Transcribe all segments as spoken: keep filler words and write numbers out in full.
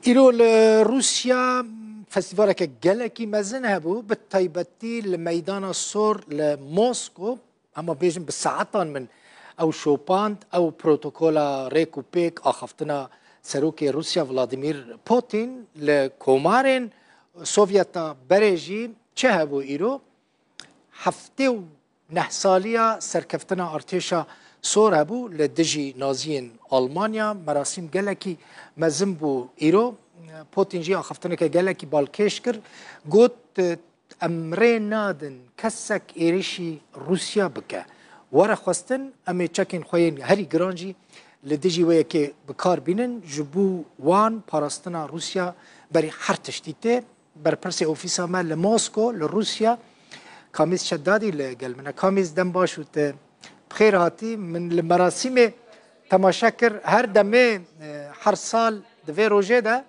Îro li Rûsya festîvaleke gelekî mezin hebû, bi taybetî li Meydana Sor li Mosko, hema bêjin bi saetan min ew şopand, ew protokola rêk û pêk axaftina Serokê Rûsya Vladimir Putin li komarên Sovyeta berê jî çi hebû îro? Heftê û neh saliya serkeftina artêşa sor hebû li dijî Naziyên Almanya. Merasîm gelekî mezin bû îro. Putin jî axaftineke gelekî balkêş kir. Got, em rê nadin kesek êrişî Rûsya bike. Were xwestin, em ê çekên xwe yên herî giran jî li dijî wê yekê bi kar bînin. Ji bo wan parastina Rûsya berî her tiştî tê. Berpirsê ofîsa me li Mosko, li Rûsya, Kamîz Şedadî li gel min e. Kamîz, dem baş û te bi xêr hatî. Min li merasîmê temaşe kir. Her demê, e, her sal di vê rojê de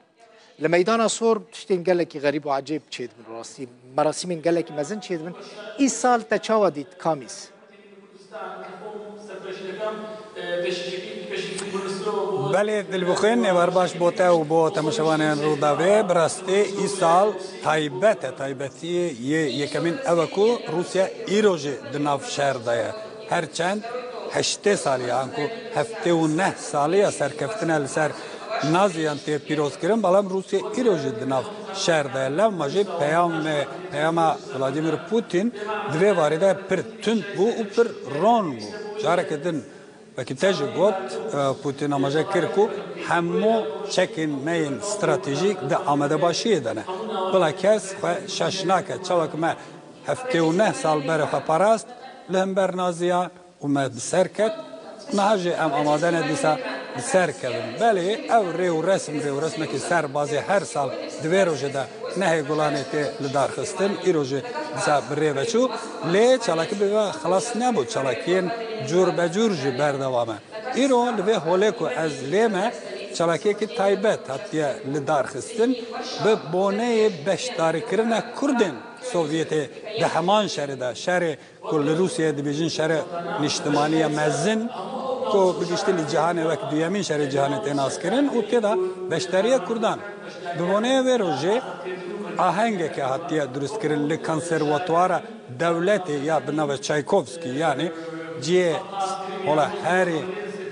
li Meydana Sor tiştên gelekî xerîb û ecêb çêdibin rastî. Merasîmên gelekî mezin çêdibin. Îsal te çawa dît Kamîz? Belê, Dilbixwîn, êvar baş bo te û bo temaşevanên Rûdawê. Bi rastî îsal taybet e, taybetiyê yê yekemîn ew e ku Rûsya îro jî di nav şer de ye. Her çend heştê salî ye, anku heftê û neh salî ye serkeftina li ser Naziyan tê pîroz kirin, belam Rûsya îro jî di nav şer de ye. Lewma jî peyam, peyama Vladimir Putin di vê warê de pir tund bû û pir ron bû. Careke din wekî te jî got, e, Putin amaje kir ku hemû çekên me yên stratejîk di amadebaşiyê de ne. Bila kes xwe şaş nake. Çawa ku me heftê û neh sal berê xwe parast li hember Naziya û me bi ser ket, niha jî em amade ne dîsa bi ser kevin. Belê ev rê û resim, rê û resmekî serbazê her sal di vê rojê de nehê gulanê tê lidarxistin, îro jî dîsa bi rê ve çû. Lê çalakî bi vê xilas nebû, çalakiyên cûr be cûr jî berdewam e. Îro li vê holê ku ez lê me, çalakiyekî taybet hatiye lidarxistin, bi boneyê beşdarîkirina Kurdên Sovyetê di heman şerê de, şerê ku li Rûsyayê dibêjin şerê niştimanî ya mezin, ku bi giştî li cîhanê wek duyemîn şerê cîhanê tê naskirin û tê de beşdariya Kurdan. Bi boneyê vê rojê ahengeke hatiye durustkirin li konservatuara dewletê ya bi navê Çaykovskî, yanî cihê, hola, herî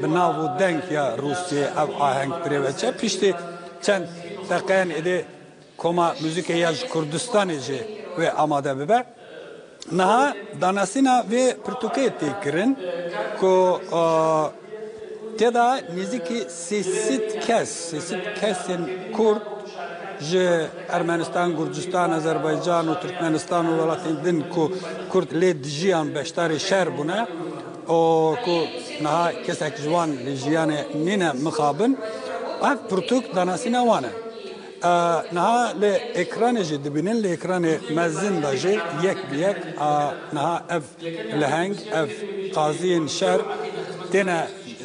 bi nav û deng ya Rûsyayê ev aheng bi rê ve çe. Piştî çend deqeyan êdî Koma Muzîkê ya ji Kurdistanê jî wê amade bibe. Niha danasîna vê pirtûkê tê kirin ku, e, tê de nêzîkî sê sed kes, sê sed kesên Kurd ji Ermenistan, Gurcistan, Azerbaycan û Tirkmenistan û welatên din ku Kurd lê dijiyan beşdarî şer bûne û ku niha kesek ji wan li jiyanê nîne mixabin, ev pirtûk danasîna wan e. E, niha li ekranê jî dibînin, li ekranê mezin de jî yek bi yek, a, niha ev leheng, ev qaziyên şer têne,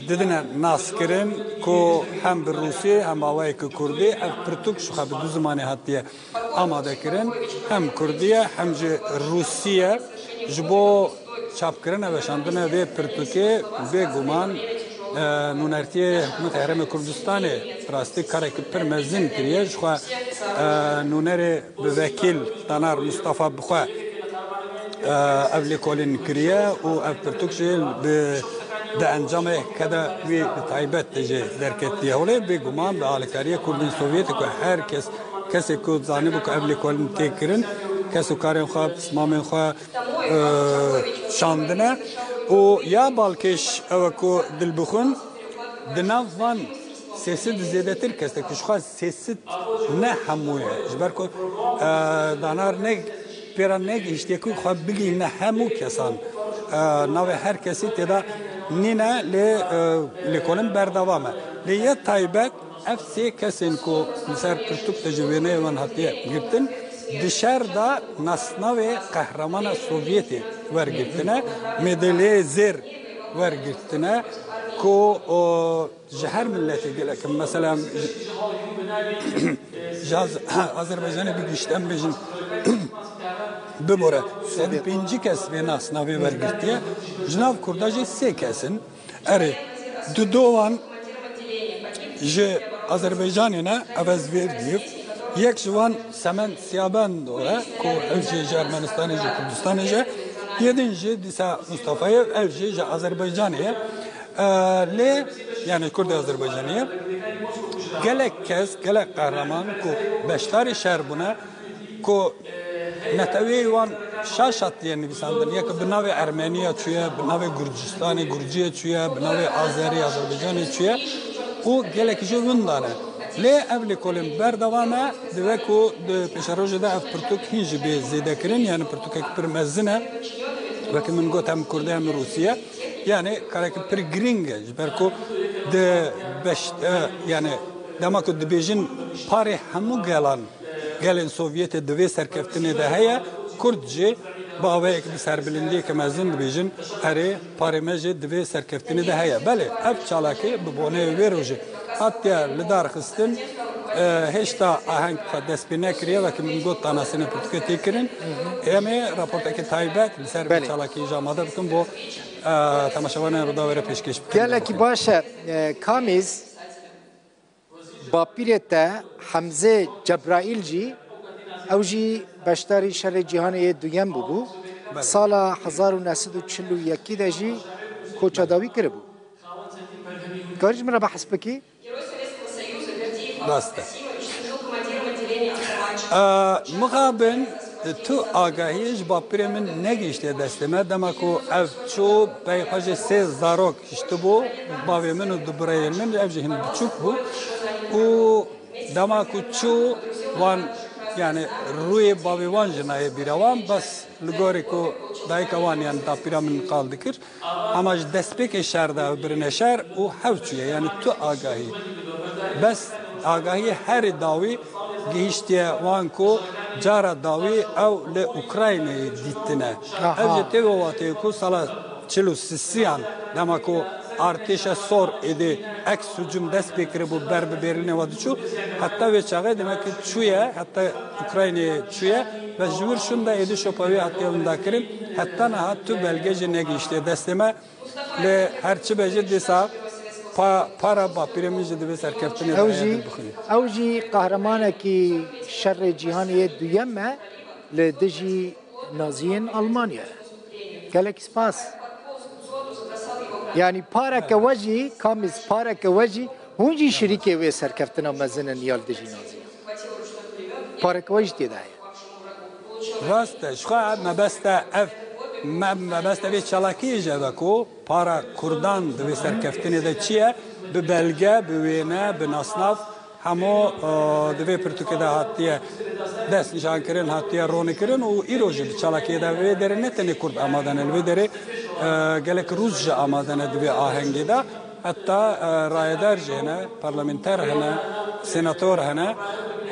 didine naskirin ku hem bi rûsî, hem awayekî kurdî ev pirtûk ji xwe bi du zimanê hatiye amade kirin. Hem kurdî ye, hem jî rûsî ye. Ji bo çapkirina, weşandina vê pirtûkê bêguman, e, nûnertiyê Hikûmeta Herêmê Kurdistanê rastî karekî pir mezin kiriye. Ji xwe, e, nûnerê bi vekîl Danar Mustafa bi xwe, e, ev lêkolîn kiriye û ev pirtûk jî bi, di encamê keda wî bi taybet de jî derketiye holê. Bêguman bi alîkariyê Kurdên Sovyetê ku her kes, kesê ku zanîbû ku ev lêkolîn tê kirin, kes û karên xwe, pismamên xwe, e, şandine. Û ya balkêş ew e ku Dilbixwîn di nav van sê sed zêdetir kes de ku ji xwe sê sed ne hemû ye. Ji ber ku, e, Danar ne pê re negihiştiye ku xwe bigihîne hemû kesan. E, navê her kesî tê de nîne, lê, e, lêkolîn berdewam e. Lê yê taybet, ev sê kesên ku li ser pirtûk de ji wêneyê wan hatiye girtin, di şer de nasnavê qehramana Sovyetê wergirtine, medaliyê zêr wergirtine, ku, o, ji her miletê gelek in. Mesela, ji, ji Az-, Azerbaycanê bigihîşte em bêjin, bibore, sed û pêncî kes vê nasnavê wergirtiye, ji nav Kurda jî sê kes in. Erê, du do wan ji Azerbaycanê ne, ev ez vêr diyib. Yek ji wan Sement Siyabendo ye, ku ev jî ji Ermenistanê, ji Kurdistanê jî. Yê din jî dîsa Mustafa ye, ev jî ji Azerbaycanê ye. Ee, lê, yani Kurdê Azerbaycanê ye. Gelek kes, gelek qehreman ku beşdarî şer bûne, ku neteweyê wan şaş hatiye nivîsandin. Yek bi navê Ermeniya çûye, bi navê Gurcistanê, Gurciyê çûye, bi navê Azerî, Azerbaycanê çûye û gelekî jî winda ne. Lê ev lêkolîn berdewam e, divê ku di pêşerojê de ev pirtûk hîn jî bê zêdekirin, yani pirtûkek pir mezin e. Wekî min got, hem Kurdî hem Rûsî ye. Yani karekî pir girîng e, ji ber ku di beş, e, yani dema ku dibêjin parê hemû gelan, gelên Sovyetê di vê serkeftinê de heye, Kurd jî bi awayek, bi serbilindiyeke mezin dibêjin, erê, parê me jî di vê serkeftinê de heye. Belê, ev çalakî bi boneyê wê rojê hatiye lidarxistin, e, hêşta aheng xwe dest pê nekiriye, wekî min got, tanasînê pirtûkê tê kirin. Em ê raportekê taybet li ser vê Belê. çalakiyê jî amade bikin bo, e, temaşevanên Rûdawê re pêşkêş bikin. Gelekî baş e, e, Kamîz. Bapîrê te Hemzê Cebraîl jî, ew jî beşdarî şerê cîhanê yê duyem bûbû. Belê. Sala hezar û neh sed û çil û yekî de jî koça dawî kiribû. Karî ji min re behs bikî? Rast e. Ee, mixabin tu agahiyê ji bapîrê min negihiştiye destê me. Dema ku ev çû, pey xwe jê sê zarok hiştibû, bavê min û du birayên min, ev jî hin biçûk bû. Û dema ku çû, wan, yani rûyê bavê wan jî nayê bîra wan, bes li gorî ku dayika wan, yani dapîra min qal dikir, hema ji destpêkê şer de ew birine şer û hev çûye, yani tu agahî. Bes agahiyê herî dawî gihiştiye wan ku cara dawî ew li Ukraynayê dîtine. Aha. Ev jî tê wê wateyê ku sala çil û sisiyan, dema ku artêşa sor êdî eks hücum dest pê kiribû, ber bi Berlînê ve diçû, heta wê çaxê demek ki çûye, heta Ukraynayê çûye ve ji wir şûnde êdî şopa wê hatiye winda kirin, heta niha tu belge jî negihiştiye destê me. Lê her çi be jî dîsa pa-, para bapîrê min jî divê serkeftinê Ew de jî, bixwîne. Ew jî qehremanekî şerê cîhanê yê duyem e li dijî Naziyên Almanya. Gelek spas. Yani pareke we jî, Kamîz, pareke we jî, hûn jî şirîkê wê serkeftina mezin in ya li dijî Naziyan. Pareke we jî tê de heye. Rast e, ji xwe mebeste ev, me-, mebeste vê çalakiyê jî ev e ku para Kurdan di vê serkeftinê de çi ye, bi belge, bi wêne, bi nasnav, hemû, e, di vê pirtûkê de hatiye destnîşankirin, hatiye ronîkirin û îro jî di çalakiyê de vê derê ne tenê Kurd amade ne, li vê derê, e, gelek Rûs jî amade ne di vê ahengê de. Heta, e, rayedar jî hene, parlamenter hene, senator hene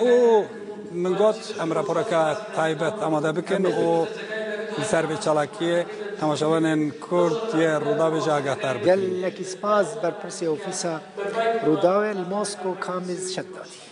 û min got, em raporeke taybet amade bikin Em ê û bikin. li ser vê çalakiyê temaşevanên Kurd yê Rûdawê jî agahdar bikin. Gelekî spas berpirsê Ofîsa Rûdawê li Mosko Kamîz Şedadî.